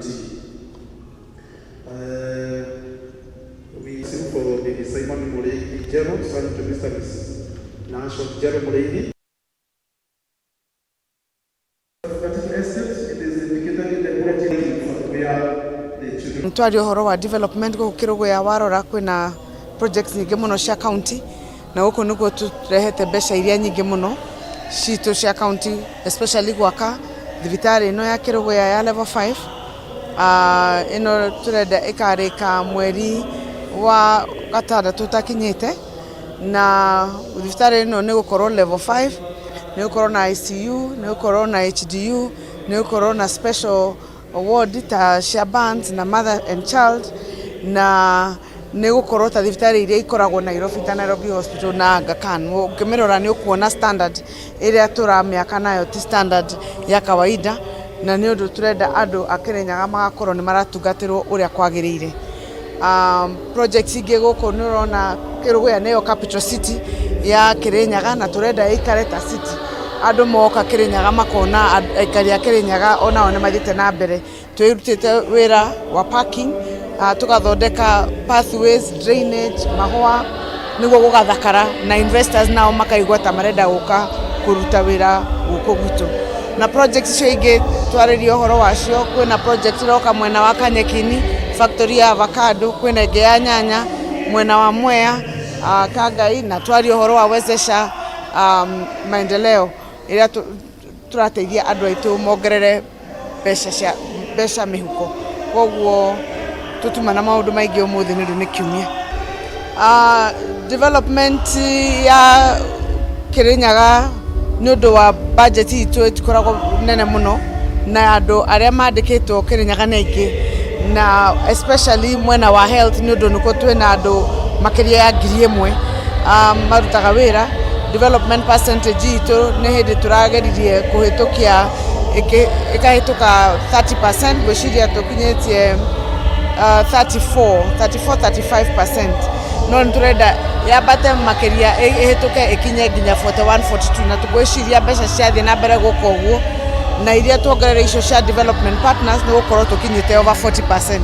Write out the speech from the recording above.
County. We sing for Baby Simon Mureithi Jero, son to Mr. and Mrs. Nashon Jero Mureithi. Estate, it is indicated in the bulletin where the children. Twaria ũhoro wa development gũkũ Kĩrũgũya, warora kwĩna projects nyingĩ mũno cia county, na gũkũ nĩkuo tũrehete mbeca iria nyingĩ mũno citũ cia county, especially gwaka thibitarĩ ĩno ya Kĩrũgũya ya level 5. Ĩno tũrenda ĩkarĩka mweri wa gatandatũ ũtakinyĩte, na thibitarĩ ĩno nĩ gũkorwo level 5, nĩ gũkorwo na ICU, nĩ gũkorwo na HDU, nĩ gũkorwo na special ward ta cia burns na mother and child, na nĩ gũkorwo ta thibitarĩ iria ikoragwo Nairobi, ta Nairobi Hospital na Aga Khan. Ũngĩmĩrora nĩ ũkuona standard ĩrĩa tũramĩaka nayo ti standard ya kawaida, na nĩ ũndũ tũrenda andũ a Kĩrĩnyaga magakorwo nĩ maratungatĩrwo ũrĩa kwagĩrĩire. Projects ingĩ gũkũ, nĩ ũrona Kĩrũgũya nĩyo capital city ya Kĩrĩnyaga, na tũrenda ĩikare ta city. Andũ moka Kĩrĩnyaga makona aikari a Kĩrĩnyaga onao nĩ mathiĩte na mbere. Twĩrutĩte wĩra wa parking, tũgathondeka pathways, drainage, mahũa, nĩguo gũgathakara na investors nao makaigua ta marenda gũka kũruta wĩra gũkũ gwitũ. Na project icio ingĩ twarĩria ũhoro wacio, kwĩna project ĩroka mwena wa Kanyekini, factory ya avocado, kwĩna ĩngĩ ya nyanya mwena wa Mwea, Kangai, na twaria ũhoro wa Wezesha Maendeleo ĩrĩa tũrateithia andũ aitũ mongerere mbeca cia mbeca mĩhuko. Koguo tũtuma na maũndũ maingĩ ũmũthĩ nĩ ũndũ nĩ kiumia. Development ya Kĩrĩnyaga, nĩ ũndũ wa budget itũ ĩtikoragwo nene mũno, na andũ arĩa mandĩkĩtwo Kĩrĩnyaga nĩ aingĩ, na especially mwena wa health, nĩ ũndũ nĩkuo twĩna andũ makĩria ya 1,000 marutaga wĩra. Development percentage itũ nĩ hĩndĩ tũrageririe kũhĩtũkia, ĩkahĩtũka 30%. Ngwĩciria tũkinyĩtie 34 34 35%, no nĩ tũrenda yambate makĩria, ĩhĩtũke ĩkinye nginya 41 42, na tũgwĩciria mbeca ciathiĩ na mbere gũka ũguo na iria tuongerera icio cia development partners, nĩ gũkorwo tũkinyĩte over 40%.